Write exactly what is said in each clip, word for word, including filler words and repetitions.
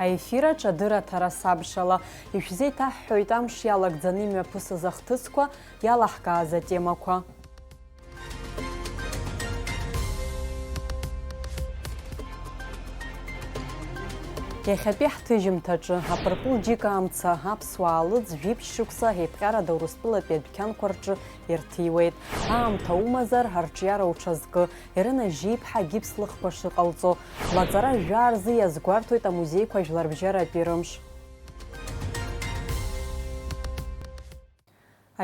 Аефир аҿы адырраҭара сабшала. Ишәзеиҭаҳҳәоит амш иалагӡаны имҩаԥысыз ахҭысқәа, иалаҳкааз атемақәа. Иахьатәи ҳҭыжьымҭаҿы, Апырпыл Џьыка амца, аԥсуаа лыҵ жәиԥшь шықәса еиԥҟьарада Урыстәылатәи адәқьанқәа рҿы ирҭиуеит. Аамҭа умазар, арҿиара уҽазкы, Ирина Жьиԥҳа агипс лыхқәа шыҟалҵо. Лаҵара жәаа рзы иазгәарҭоит амузеиқәа жәларбжьаратәи рымш.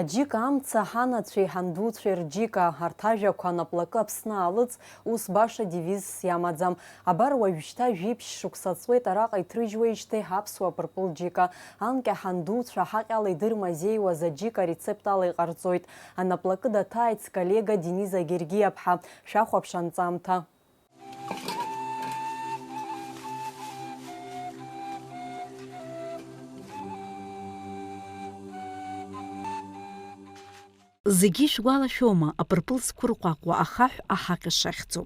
Аџьыка амца, ҳанацәеи ҳандуцәеи рџьыка, арҭ ажәақәа анаплакы Аԥсны аалыҵ, ус баша девизс иамаӡам. Абар уажәшьҭа жәиԥшь шықәса ҵуеит араҟа иҭрыжьуеижьҭеи ҳаԥсуа пырпыл џьыка. Анкьа ҳандуцәа ҳаҟьала идырмазеиуаз аџьыка арецепт ала иҟарҵоит. Анаплакы даҭааит сколлега Дениза Гергиаԥҳа. Шәахәаԥш анҵамҭа. Зегьы ишәгәалашәома, апырпыл зқәырҟәаҟәа ахаҳә аҳаҟьа шахьӡу?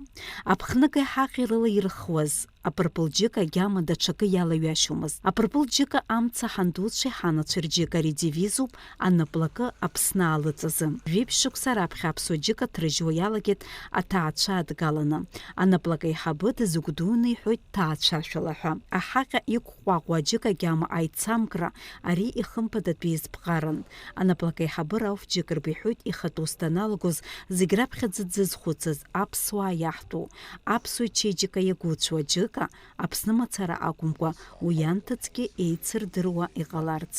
Аԥхныгеи ҳаҟьеи рыла ирыхуаз апырпыл џьыка агьама даҽакы иалаҩашьомызт. Апырпыл џьыка амца ҳандуцәеи ҳанацәеи рџьыка ари девизуп, анаплакы Аԥсны аалыҵ азы. Жәиԥшь шықәса раԥхьа аԥсуа џьыка ҭрыжьуа иалагеит аҭаацәа адгаланы. Анаплакы аиҳабы дазыгәдууны иҳәоит ҭаацәашәала ҳәа. Аҳаҟьа иқәҟәаҟәа аџьыка агьама аицамкра, ари ихымԥадатәи еизԥҟаран. Анаплакы аиҳабы Рауф Џьыкырба иҳәоит ихатә ус даналагоз зегь раԥхьаӡа дзызхәыцыз аԥсуаа иаҳтәу, аԥсуа ичеиџьыка иагәыцәу аџьыка Аԥсны мацара акәымкәа, уи анҭыҵгьы еицырдыруа иҟаларц.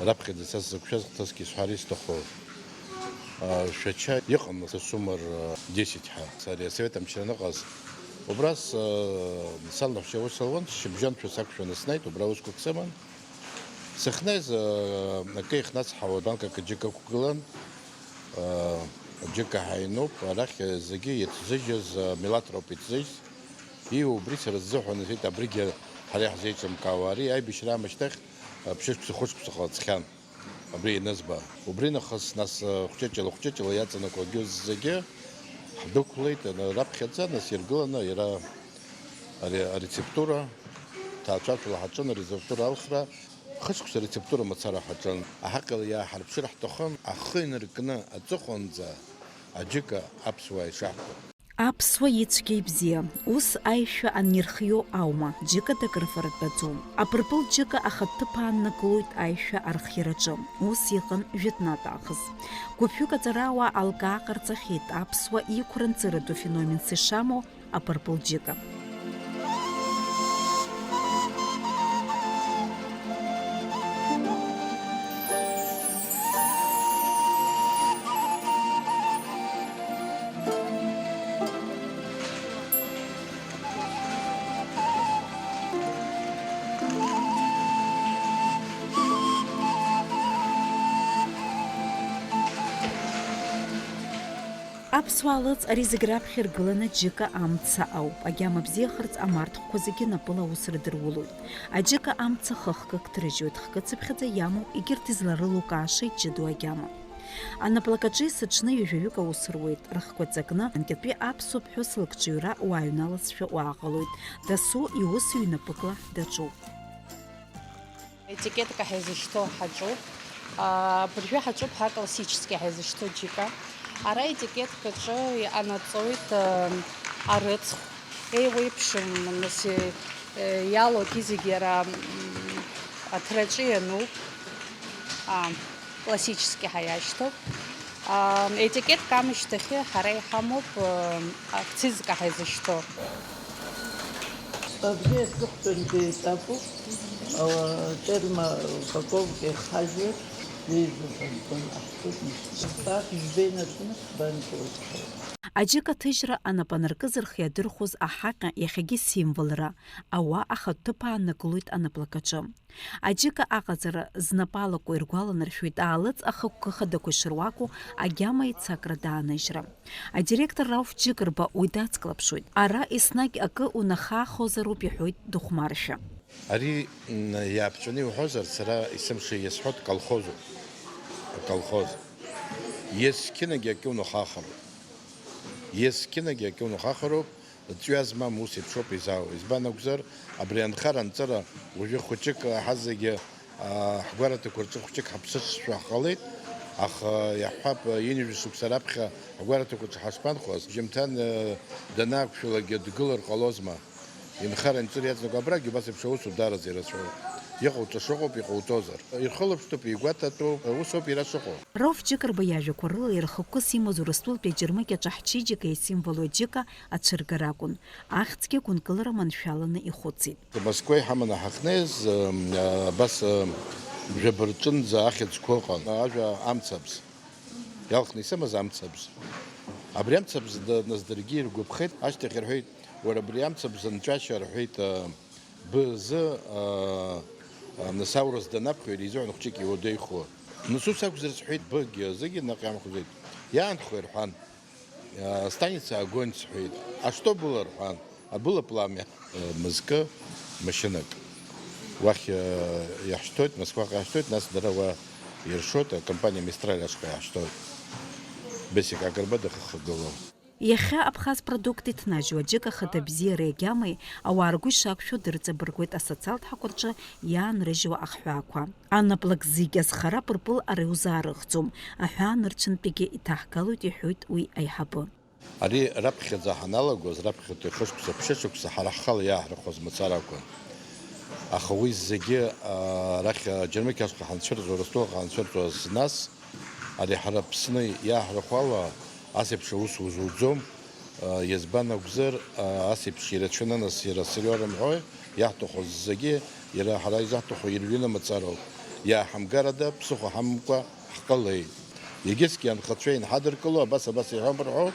Раԥхьаӡа са сзықәшәаз хҭысгьы исҳәар исҭаху, а, Шәача иҟан, са сумар, а, десять ҳәа. Са ари асовет амчра аныҟаз, убра с-, а, сан лаҳәшьа аус луан, шьыбжьоншәа сақәшәаны снеит, убра аусқәак сыман. Сыхнеиз, а, акы ихнацҳауа банкак аџьыка ықәгылан, а, аџьыка ҳаинуп, арахь зегьы иҭзыжьыз, а, милаҭ роуп иҭзыжьыз. Ииуа убри сара сзыҳәан, иҳәеит, абригьы ҳара иаҳзеиҿымкаауа. Ари аибашьра аамышьҭахь, а, ԥшьышықәса, хәышықәса ҟалҵхьан. Абри ианызба. Убри нахыс, нас, хәҷыҷыла, хәҷыҷыла иаҵанакуагьы зегьы ҳдәықәлеит, ана-, раԥхьаӡа, нас иргыланы иара аре-, арецептура, ҭаацәашәала ҳаҿын, арецептура алхра, хышықәса арецептура мацара ҳаҿын. Аҳаҟьала иааҳарԥшыр ҳҭахын, ахы инаркны аҵыхәанӡа аџьыка аԥсуаа ишаҳҳәо. Аԥсуа ицәгьа ибзиа, ус аишәа анирхио аума, џьыка дакрыфа ртәаӡом. Апырпыл џьыка ахатә ҭыԥ ааннакылоит аишәа архиараҿы. Ус иҟан жәытәнатә аахыс. Гәыԥҩык аҵарауаа алкаа ҟарҵахьеит аԥсуа иқәра нҵыратәу феноменс ишамоу апырпыл џьыка. Аԥсуаа лыҵ ари зегь раԥхьа иргыланы џьыка амца ауп. Агьама бзиахарц амарҭхәқәа зегьы напыла аус рыдырулоит. Аџьыка амца хы-хкык ҭрыжьуеит, хкы цыԥхьаӡа иамоуп, егьырҭ изларылукаашеит џьыду агьама. Анаплакаҿы есыҽны ҩажәаҩык аус руеит, рыхқәа ҵакны, анкьатәи аԥсуа ԥҳәыс лыкҿыҩра уааҩналазшәа уааҟалоит, дасу иус ҩнапыкла даҿуп. Етикетка ҳәа изышьҭоу ҳаҿуп. Абыржәы ҳаҿуп ҳаклассически ҳәа изышьҭоу џьыка. Ара етикеткаҿы иҟанаҵоит, э, арыцхә, еиуеиԥшым, нас, э, иалоугьы зегь иара, м, аҭраҿы иануп. А, классически ҳәа иашьҭоуп. А, етикетка амышьҭахьы ҳара иҳамоуп, э, акцизка ҳәа изышьҭоу. Абри аҵыхәтәантәи аетапуп, а, термоупаковка ихажьуеит, ҩажәа банкала ҳхыҵны. Абас жәба инаркны банкала ҳхоит. Аџьыка аҭыжьра анапы анаркыз рхы иадырхәоз аҳаҟьа иахьагьы символра, ауаа ахатә ҭыԥ ааннакылоит анаплакаҿы. Аџьыка аҟаҵара знапы алаку иргәаланаршәоит аалыҵ ахықәкы хадақәа ишыруаку агьама ицакра дааныжьра. Адиректор Рауф Џьыкырба уи дацклаԥшуеит. Ара еснагь акы унахаахозароуп, иҳәоит дыхәмаршәа. Ари, м, иааԥҵәаны иуҳәозар, сара есымша иазҳәоит, колхозуп. Аколхоз. Есқьынагьы акы унахахароуп. Есқьынагьы акы унахахароуп. Ҵҩа змам ус еиԥшоуп изаауа. Избан акәзар, абри анхара-анҵыра уажәы хәыҷык ҳазегьы, аа, ҳгәараҭақәа рҿы хәыҷык ҳаԥсыҽшәа ҳҟалеит, аха иаҳҳәап, ҩажәа шықәса раԥхьа ҳгәараҭақәа рҿы ҳашԥанхоз, жьымҭан, э, данаақәшәалакгьы дгылар ҟалозма? Инхара-анҵыра иаҵанакуа абрагьы убас еиԥш аусура даараӡа ирацәоуп. Иҟауҵо шыҟоуп, иҟауҵозар. Ирхылаԥштәуп, игәаҭатәуп, усоуп иара шыҟоу. Рауф Џьыкарба иажәақәа рыла, ирхықәкыс имаз Урыстәылатәи аџьармыкьаҿ ҳчеиџьыкеи асимвол аџьыка ацәыргара акәын. Ахьӡгьы гәынкылара маншәаланы ихәыцит. Москва иҳаманы ҳахьнеиз, ы, абас, ы, жәаба рҿынӡа ахьӡқәа ыҟан. Ажәа амцабз. Иалхны исымаз амцабз. Абри амцабз д-, нас даргьы иргәаԥхеит. Ашьҭахь рҳәеит, уара, абри амцабз анҵәашьа, рҳәеит, ы, бзы, ы, ы, нас аурыс данаԥхьо, иара изыҳәан хәҷык иуадаҩхо. Нас ус акәзар сҳәеит, бгьы зегьы наҟ иамхәӡеит. Иаанхои рҳәан. Э, станица огонь сҳәеит. А что было рҳәан. А было пламя. Э, мызкы машьынак уахь, э, иаҳшьҭоит, Москваҟа иаҳшьҭоит, нас дара уа иршоит, акомпаниа Мистраль ашҟа иаҳшьҭоит. Бесик Агрба дахьхагылоу. Иахьа Абхаз продукт иҭнажьуа аџьыка хада бзиареи агьамеи ауаа ргәы ишақәшәо дырҵабыргуеит асоциалтә ҳақәа рҿы иаанрыжьуа ахҳәаақәа. Анаплак зегьы азхара пырпыл ара иузаарыхӡом, аҳәаа нырцәынтәигьы иҭаҳгалоит, иҳәоит уи аиҳабы. Ари раԥхьаӡа ҳаналагоз, раԥхьатәи хышықәса, ԥшьышықәса ҳара ҳхала иааҳрыхуаз мацара акәын. Аха уи зегьы, а, арахь, а, Џьармыкьа ашҟа ҳанцәырҵуа, Урыстәылаҟа ҳанцәырҵуаз нас, ари ҳара Аԥсны иааҳрыхуала ас еиԥш аус узуӡом, а, избан акәзар, а, ас еиԥш ирацәаны нас иара сырҩа рымҳәои, иаҳҭаху зегьы, иара ҳара изаҳҭаху ирҩыны мацароуп. Иааҳамгарада, ԥсыхәа ҳамамкәа ҳҟалеит. Егьысгьы анхацәа инҳадыркыло, абас, абас иҳәам рҳәо,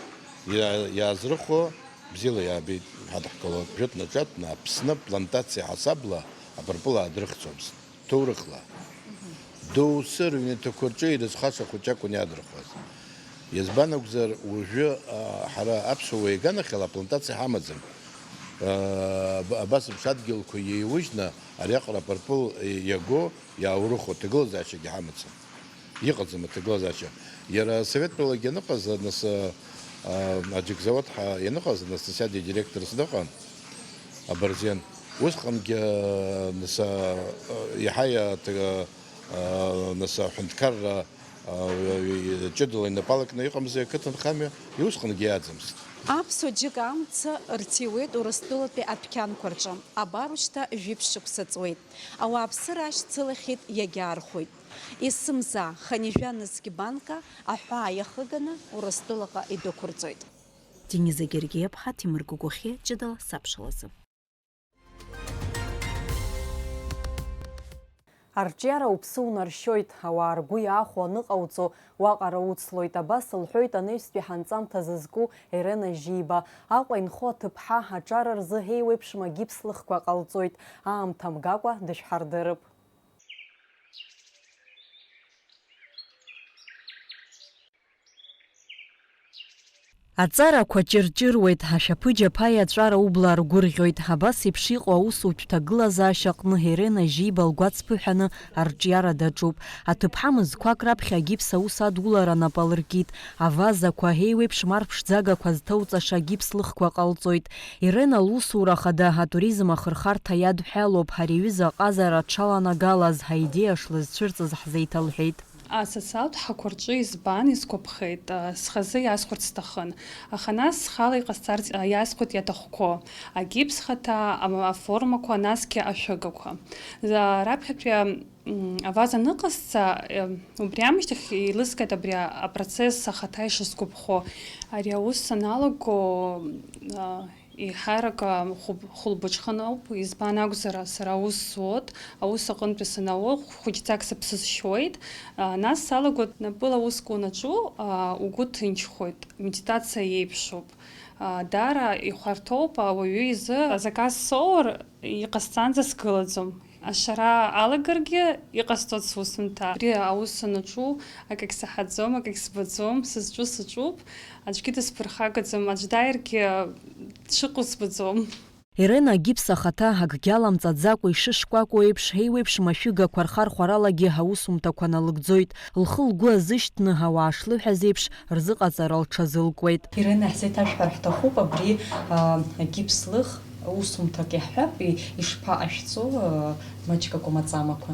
иа-, иаазрыхо, бзиала иаабеит, иҳадаҳкылоит. Жәытәны-ҿатәны Аԥсны плантациа ҳасабла апырпыл аадырхцәомызт, ҭоурыхла. Доусы рыҩнаҭақәа рҿы ирызхаша хәыҷы акәын иаадырхуаз. Избан акәзар, уажәы, а, ҳара аԥсуа уеиганахьала аплантациа ҳамаӡам. А, аб-, абас еиԥш адгьылқәа еиужьны ариаҟара апырпыл иаго иааурыхуа ҭагылазаашьагьы ҳамаӡам. Иҟаӡам аҭагылазаашьа. Иара асовет тәылагьы аныҟаз, нас, а, а, аџьыкзавод ҳа-, ианыҟаз, Анастасиад идиректорс дыҟан, Абарзен. Усҟангьы, а, нас, а, а, иаҳа иа-, ҭа-, а, нас аҳәынҭқарра, а, ҷыдала инапалакны иҟамзи ақыҭанхамҩа, усҟангьы иаӡамызт. Аԥсуа џьыка амца рҭиуеит Урыстәылатәи адәқьанқәа рҿы. Абар уажәшьҭа жәиԥшь шықәса ҵуеит. Ауааԥсыра ашьцылахьеит, иагьаархәоит. Есымза, хынҩажәа нызқь банка аҳәаа иахыганы Урыстәылаҟа идәықәырҵоит. Дениза Гергиаԥҳа, Ҭемыр Гогәыхьиа, ҷыдала сабшалазы. Арҿиара уԥсы унаршьоит, ауаа ргәы иаахәо аныҟауҵо, уаҟара уцлоит, абас лҳәоит анаҩстәи ҳанҵамҭа зызку Ерена Жьиба. Аҟәа инхо аҭыԥҳа аҿара рзы еиуеиԥшым агипс лыхқәа ҟалҵоит, аамҭа мгакәа дышәҳардырып. Аҵарақәа ҷырҷыруеит, ашәаԥыџь аԥа иаҵәара убла аргәырӷьоит. Абас еиԥш иҟоу аусутә ҭагылазаашьа аҟны Ерена Жьиба лгәацԥыҳәаны арҿиара даҿуп. Аҭыԥҳа мызқәак раԥхьа агипс аус адулара нап алыркит. Авазақәа, еиуеиԥшым арԥшӡагақәа зҭауҵаша агипс лыхқәа ҟалҵоит. Ерена лусура хада атуризм ахырхарҭа иадҳәалоуп, ари аҩыза аҟазара аҽаланагалаз, аидеиа шлызцәырҵыз ҳзеиҭалҳәеит. Асоциалтә ҳақәа рҿы избан исгәаԥхеит, а, схазы иасхәарц сҭахын, аха нас схала иҟасҵарц, а, иасхәеит иаҭахқәо, агипс хаҭа, ам-, аформақәа, насгьы ашәыгақәа. За-, раԥхьатәи, м, аваза аныҟасҵа, э, убри аамышьҭахь еилыскааит абри а-, апроцесс ахаҭа ишысгәаԥхо. Ари аус саналаго, а, Еиҳарак, а, хәылб-, хәылбыҽханоуп, избан акәзар, сара аус зуот, аус аҟынтәи санаауа, хәыҷӡак сыԥсы сшьуеит. А, нас салагоит, напыла уск уанаҿу, а, угәы ҭынчхоит, медитациа еиԥшуп. А, даара ихәарҭоуп ауаҩы изы, азаказ соур, иҟасҵанӡа сгылаӡом. Ашара алагаргьы иҟасҵоит сусумҭа. Абри аус анаҿу, акагь саҳаӡом, акагь збаӡом, сызҿу саҿуп, аӡәгьы дысԥырхагаӡам, аӡә дааиргьы дшыҟоу збаӡом. Ирена агипс ахаҭа акгьы аламҵаӡакәа ишышкәакәоу еиԥш, еиуеиԥшым ашәыгақәа рхархәаралагьы аусумҭақәа налыгӡоит. Лхы-лгәы азышьҭны, ауаа шлыҳәаз еиԥш, рзыҟаҵара лҽазылкуеит. Ирена, ҳзеиҭашәҳәар ҳҭахуп абри, а, агипс лых, усумҭак иаҳҳәап, и-, ишԥаҟашәҵо, а, маҷк акәамаҵамақәа?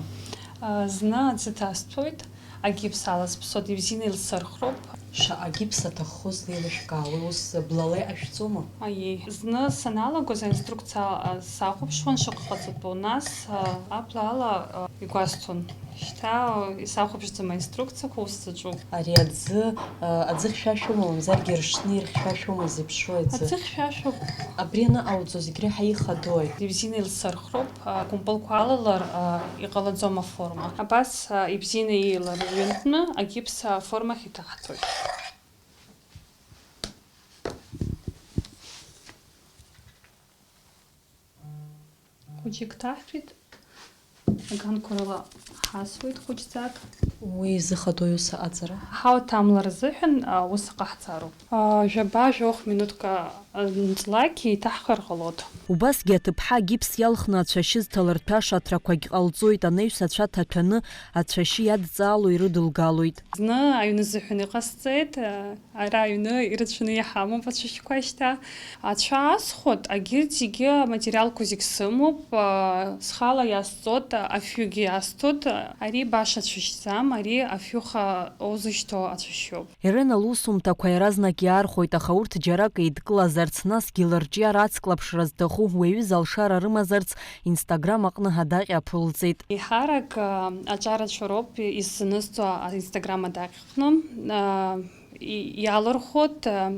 А, зны аӡы ҭасҭәоит, агипс алазԥсоит, ибзианы илсырхроуп. Шаҟа агипс аҭаххоз леилышәкаауеи, ус блала иҟашәҵома? Аиеи, зны саналагоз аинструкциа, а, сахәаԥшуан шыҟаҟаҵатәу, нас, а, аблала, а, игәасҭон. Шьҭа исахәаԥшӡом аинструкциақәа, ус саҿуп. Ари аӡы, а, аӡы хьшәашәома, мамзаргьы ршны ирхьшәашәома изеиԥшроу аӡы? Аӡы хьшәашәоуп. Абри аныҟауҵо зегь реиҳа ихадои? Ибзианы илсырхроуп, а, кәымпылқәа алалар, а, иҟалаӡом аформа. Абас, а, ибзианы еиларҩынтны агипс аформахь иҭаҳҵоит. Хәыҷык ҭаҳҭәеит, аганқәа рыла ҳасуеит хәыҷӡак. Уи изыхадои ус аҟаҵара? Аҳауа ҭамлар азыҳәан, а, ус аҟаҳҵароуп. А, жәаба-жәохә минуҭк, а, нҵлак еиҭаҳхыр ҟалоит. Убасгьы аҭыԥҳа агипс иалхны ацәашьы зҭалырҭәаша аҭрақәагь ҟалҵоит, анаҩс ацәа ҭаҭәаны, ацәашьы иадҵаало ирыдылгалоит. Зны аҩны азыҳәан иҟасҵеит, а, Ара аҩны ирацәаны иҳамоуп ацәашьқәа шьҭа. Ацәа асхәоит, агьырҭ зегьы аматериалқәа зегь сымоуп, а, схала иасҵоит, афҩгьы иасҭоит. Ари баша цәашьӡам, ари афҩыха узышьҭоу ацәашьоуп. Ирена лусумҭақәа иаразнак иаархәоит, аха урҭ џьарак еидкылазарц, насгьы лырҿиара ацклаԥшра зҭаху уаҩы залшара рымазарц, Instagram аҟны адаҟьа аԥылҵеит. Еиҳарак, а, аҿарацәа роуп исзанысҵо аинстаграм адаҟьаҟны. А, и-, иалырхуеит, а,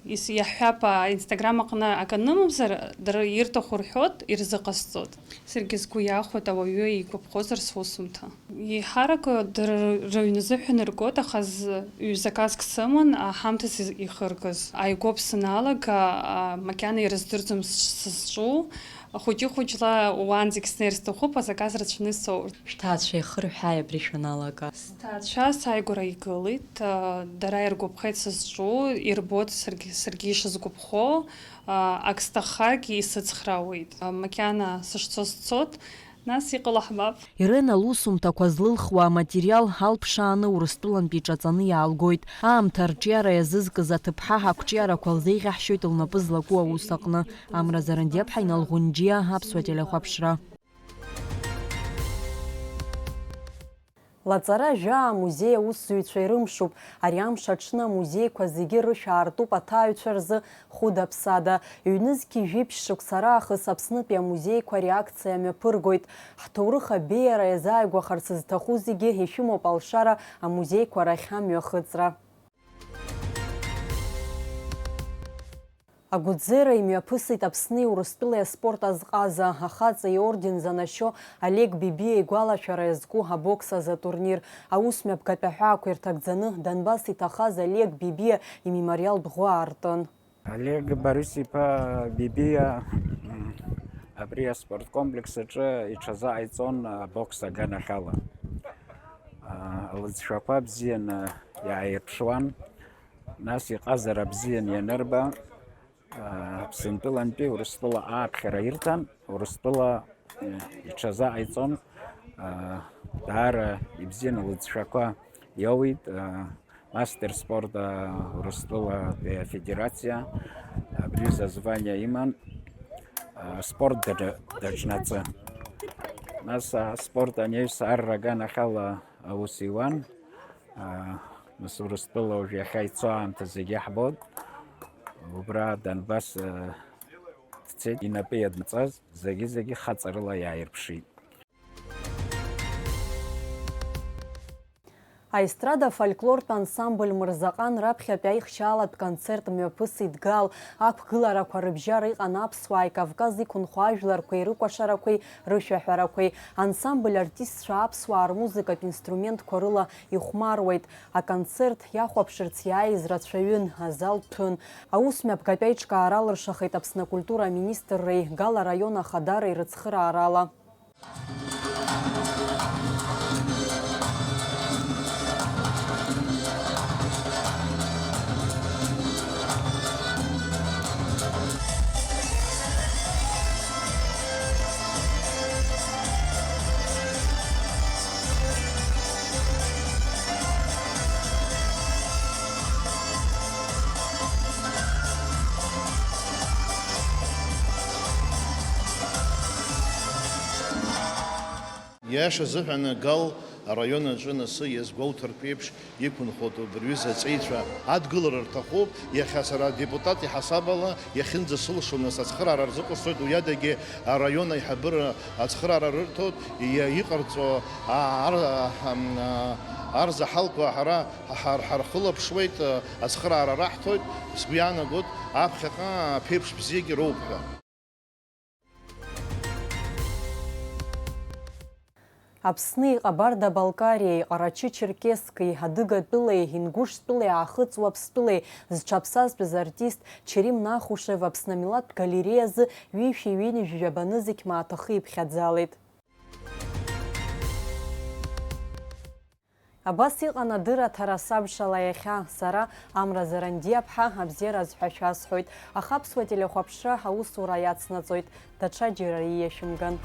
ис-, иаҳҳәап, а, инстаграм аҟны акы анымамзар, дара ирҭаху рҳәоит, ирзыҟасҵоит. Саргьы сгәы иахәоит, ауаҩы игәаԥхозар сусумҭа. Еиҳарак дара рыҩны азыҳәан иргоит, аха з-, ҩ-заказк сыман, аҳамҭас из-, ихыргаз. Ааигәоуп саналага, а, макьана ирыздырӡом с-, сызҿу. Хәыҷы-хәыҷла уаанӡагь снеир сҭахуп, азаказ рацәаны исоур. Шәҭаацәа ихырҳәааи абри шәаналага? Сҭаацәа сааигәара игылеит, а, дара иргәаԥхеит сызҿу, ирбоит саргьы, саргьы ишысгәаԥхо, а, ак сҭаххаргьы исыцхраауеит. А, макьана сышцо сцот, нас иҟало ҳбап. Ирена лусумҭақәа злылхуа аматериал алԥшааны Урыстәылантәи иҿаҵаны иаалгоит. Аамҭа арҿиара иазызкыз аҭыԥҳа ҳақәҿиарақәа лзеиӷьаҳшьоит лнапы злаку аус аҟны. Амра Зарандиаԥҳа, Инал Ӷәынџьиа, Аԥсуа телехәаԥшра. Лаҵара жәаа амузеи аусзуҩцәа ирымшуп. Ари амш аҽны амузеиқәа зегьы рышә аартуп аҭааҩцәа рзы хәыда-ԥсада. Ҩнызқьи жәиԥшь шықәса раахыс Аԥснытәи амузеиқәа ари акциа мҩаԥыргоит. Ҳҭоурых абеиара иазааигәахарц зҭаху зегьы ишәымоуп алшара амузеиқәа рахь амҩахыҵра. Агәыӡера имҩаԥысит Аԥсни Урыстәылеи аспорт азҟаза, ахаҵа иорден занашьо Олег Бибиа игәалашәара иазку абокс азы атурнир. Аус мҩаԥгатә аҳәаақәа ирҭагӡаны, Донбасс иҭахаз Олег Бибиа имемориалтә ӷәы аартын. Олег Борис-иԥа Бибиа, м, абри аспорткомплекс аҿы иҽазааиҵон абокс аганахьала. А, лыҵшәақәа бзианы иааирԥшуан. Нас иҟазара бзиан ианырба, аа, Аԥсынтәылантәи Урыстәыла ааԥхьара ирҭан, Урыстәыла, э, иҽазааиҵон, аа, даара ибзиан лыҵшәақәа иоуит, аа, мастер спорта Урыстәылатәи афедерациа, абри аҩыза азвание иман, аа, спорт даҿ-, даҿнаҵы. Нас аспорт анаҩс арра аганахьала аус иуан. Аа, нас Урыстәыла уажә иахьа ицо аамҭа зегьы иаҳбоит. Убра Донбасс, аа, дцеит, инапы иаднаҵаз зегьы-зегьы хаҵарыла иааирԥшит. Аестрада фольклортә ансамбль Мырзаҟан раԥхьатәи аихшьаалатә концерт мҩаԥысит Гал. Ақәгыларақәа рыбжьара иҟан аԥсуааи Кавказ иқәынхо ажәларқәеи рыкәашарақәеи рышәаҳәарақәеи. Ансамбль артистцәа аԥсуаа рмузыкатә инструментқәа рыла ихәмаруеит. Аконцерт иахәаԥшырц иааиз рацәаҩын, азал ҭәын. Аус мҩаԥгатә аиҿкаара алыршахеит Аԥсны акультура аминистрреи Гал араион ахадареи рыцхыраарала. Иаша азыҳәан Гал араион аҿы анасы иазгәоуҭартә еиԥш иқәынхоит убри аҩыза аҵеицәа адгылара рҭахуп. Иахьа сара адепутат иҳасаб ала иахьынӡасылшо нас ацхыраара рзыҟасҵоит, уи адагьы араион аиҳабыра ацхыраара рырҭоит, иа-, иҟарҵо а-, ар-, а-, ам-, а-, арзаҳалқәа ҳара ҳар-, ҳархылаԥшуеит, а, ацхыраара раҳҭоит, сгәы иаанагоит, аԥхьаҟа аԥеиԥш бзиагьы роуп ҳәа. Аԥсни Ҟабарда-Балкариеи, Ҟарачы-Черкесски, Адыгатәылеи, Ингушстәылеи, Аахыҵ Уаԥстәылеи зҽаԥсазтәыз артист Черим Нахушев Аԥсны амилаҭтә галереиазы ҩышәи ҩынҩажәи жәаба нызқь мааҭ ахы иԥхьаӡалеит. Абас иҟан адырраҭара сабшала иахьа. Сара, Амра Зарандиаԥҳа, абзиараз ҳәа шәасҳәоит, аха Аԥсуа телехәаԥшра аусура иацнаҵоит, даҽаџьара ииашәымган.